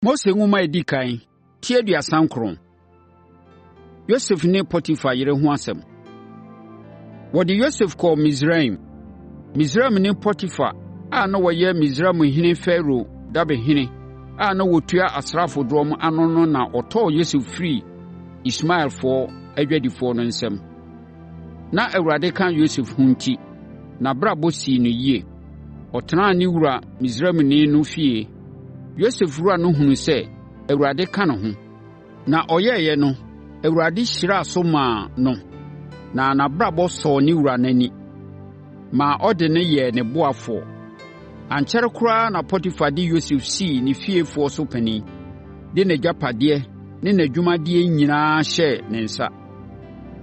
Mose Nwoma a ɛdi ɛkan ti 39. Yosef Ne Potifar Yere Ho Asɛm Wɔde Yosef kɔɔ Misraim. Misraimni Potifar a na ɔyɛ Misraimhene Farao dabehene a na ɔtua asraafodɔm ano no na ɔtɔɔ Yosef firii Ismaelfoɔ adwadifoɔ no nsam. Na Awurade ka Yosef ho enti, n'abrabɔ sii no yie. Ɔtenaa ne wura Misraimni no fie. Yosef wura no hunuu sɛ Awurade ka ne ho, na ɔyɛeɛ no, Awurade hyiraa so maa no, na n'abrabɔ sɔɔ ne wura no ani, maa ɔde no yɛɛ ne ɔboafoɔ. Ankyɛre koraa na Potifar de Yosef sii ne fiefoɔ so panin, de n'agyapadeɛ ne n'adwumadeɛ nyinaa hyɛɛ ne nsa.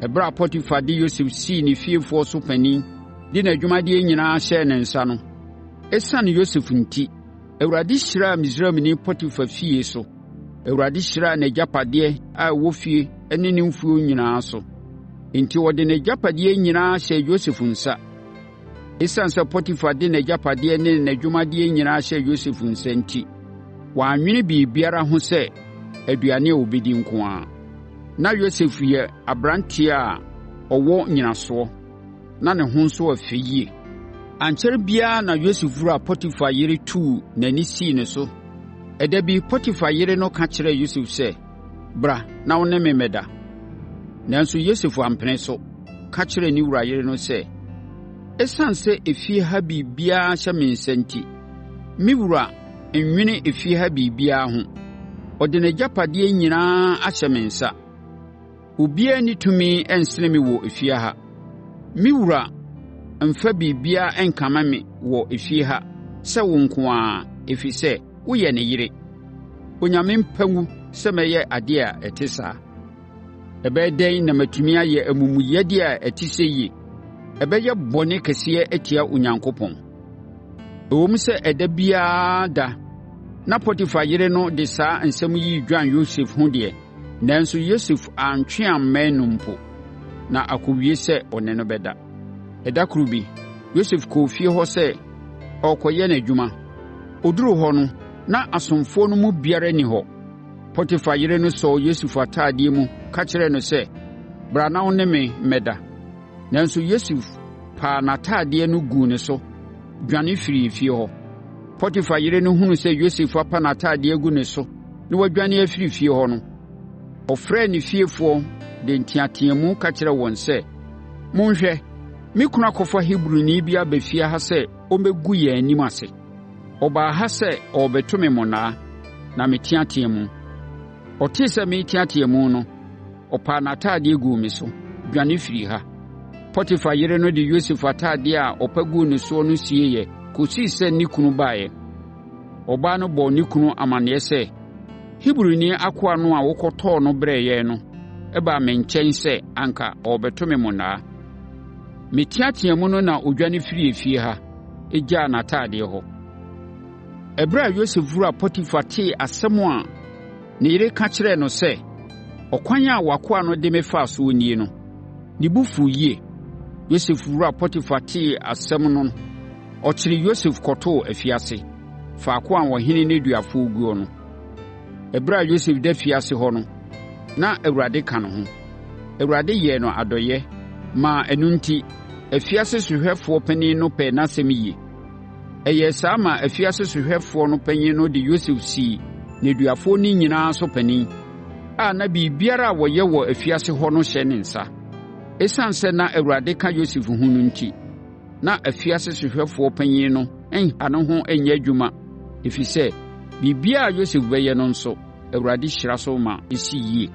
Ɛberɛ a Potifar de Yosef sii ne fiefoɔ so panin, de n'adwumadeɛ nyinaa hyɛɛ ne nsa no, ɛsiane Yosef enti, Awurade hyiraa Misraimni Potifar fie so. Awurade hyiraa n'agyapadeɛ a ɛwɔ fie ne ne mfuo nyinaa so. Enti, ɔde n'agyapadeɛ nyinaa hyɛɛ Yosef nsa. Esiane sɛ Potifar de n'agyapadeɛ ne n'adwumadeɛ nyinaa hyɛɛ Yosef nsa enti, wannwene biribiara ho sɛ aduane a ɔbɛdi nko ara. Na Yosef yɛ aberanteɛ a ɔwɔ nnyinasoɔ, na ne ho nso yɛ fɛ yie. Ankyɛre biara na Yosef wura Potifar yere tuu n'ani sii ne so. Ɛda bi, Potifar yere no ka kyerɛɛ Yosef sɛ, “Bra na wo ne me mmɛda.” Nanso, Yosef ampene so, ka kyerɛɛ ne wura yere no sɛ, “Esiane sɛ efie ha biribiara hyɛ me nsa enti, me wura nnwene efie ha biribiara ho. Ɔde n'agyapadeɛ nyinaa ahyɛ me nsa. Obiara nni tumi nsene me wɔ efie ha. Me wura mfa biribiara nkame me wɔ efie ha sɛ wo nko ara, ɛfiri sɛ, woyɛ ne yere. Onyame mpa ngu sɛ mɛyɛ adeɛ a ɛte saa. Ɛbɛyɛ dɛn na matumi ayɛ amumuyɛdeɛ a ɛte seyie? Ɛbɛyɛ bɔne kɛseɛ atia Onyankopɔn. Ɛwom sɛ ɛda biara da na Potifar yere no de saa nsɛm yi dwan Yosef ho deɛ, nanso Yosef antwe ammɛn no mpo, na akɔwie sɛ ɔne no bɛda. Ɛda koro bi, Yosef kɔɔ fie hɔ sɛ ɔrekɔyɛ n'adwuma. Ɔduruu hɔ no, na asomfoɔ no mu biara nni hɔ. Potifar yere no sɔɔ Yosef atadeɛ mu ka kyerɛɛ no sɛ, “Bra na wo ne me mmɛda!” Nanso, Yosef paa n'atadeɛ no guu ne so, dwane firii efie hɔ. Potifar yere no hunuu sɛ Yosef apa n'atadeɛ agu ne so na wadwane afiri efie hɔ no, ɔfrɛɛ ne fiefoɔ de nteateamu ka kyerɛɛ wɔn sɛ, “Monhwɛ! Me kunu akɔfa Hebrini bi aba efie ha sɛ ɔmmɛgu yɛn anim ase. Ɔbaa ha sɛ ɔrebɛto me monnaa, na meteateaam. Ɔtee sɛ mereteateam no, ɔpaa n'atadeɛ guu me so, dwane firii ha.” Potifar yere no de Yosef atadeɛ a ɔpa guu ne soɔ no sieeɛ kɔsii sɛ ne kunu baeɛ. Ɔbaa no bɔɔ ne kunu amaneɛ sɛ, “Hebrini akoa no a wokɔtɔɔ no brɛɛ yɛn no baa me nkyɛn sɛ anka ɔrebɛto me monnaa. Meteateaam no na ɔdwane firii efie ha, gyaa n'atadeɛ hɔ.” Ɛberɛ a Yosef wura Potifar tee asɛm a ne yere ka kyerɛɛ no sɛ, “Ɔkwan a w'akoa no de me faa so nie” no, ne bo fuu yie. Yosef wura Potifar tee asɛm no, ɔkyeree Yosef kɔtoo afiase, faako a ɔhene nneduafoɔ guo no. Ɛberɛ a Yosef da afiase hɔ no, na Awurade ka ne ho. Awurade yɛɛ no adɔeɛ, maa ɛno enti, afiase sohwɛfoɔ panin no pɛɛ n'asɛm yie. Ɛyɛɛ saa maa afiase sohwɛfoɔ no panin no de Yosef sii nneduafoɔ no nyinaa so panin, a na biribiara a wɔyɛ wɔ afiase hɔ no hyɛ ne nsa. Esiane sɛ na Awurade ka Yosef ho no enti, na afiase sohwɛfoɔ panin no nha ne ho nyɛ adwuma, ɛfiri sɛ, biribiara a Yosef bɛyɛ no nso, Awurade hyira so ma ɛsi yie.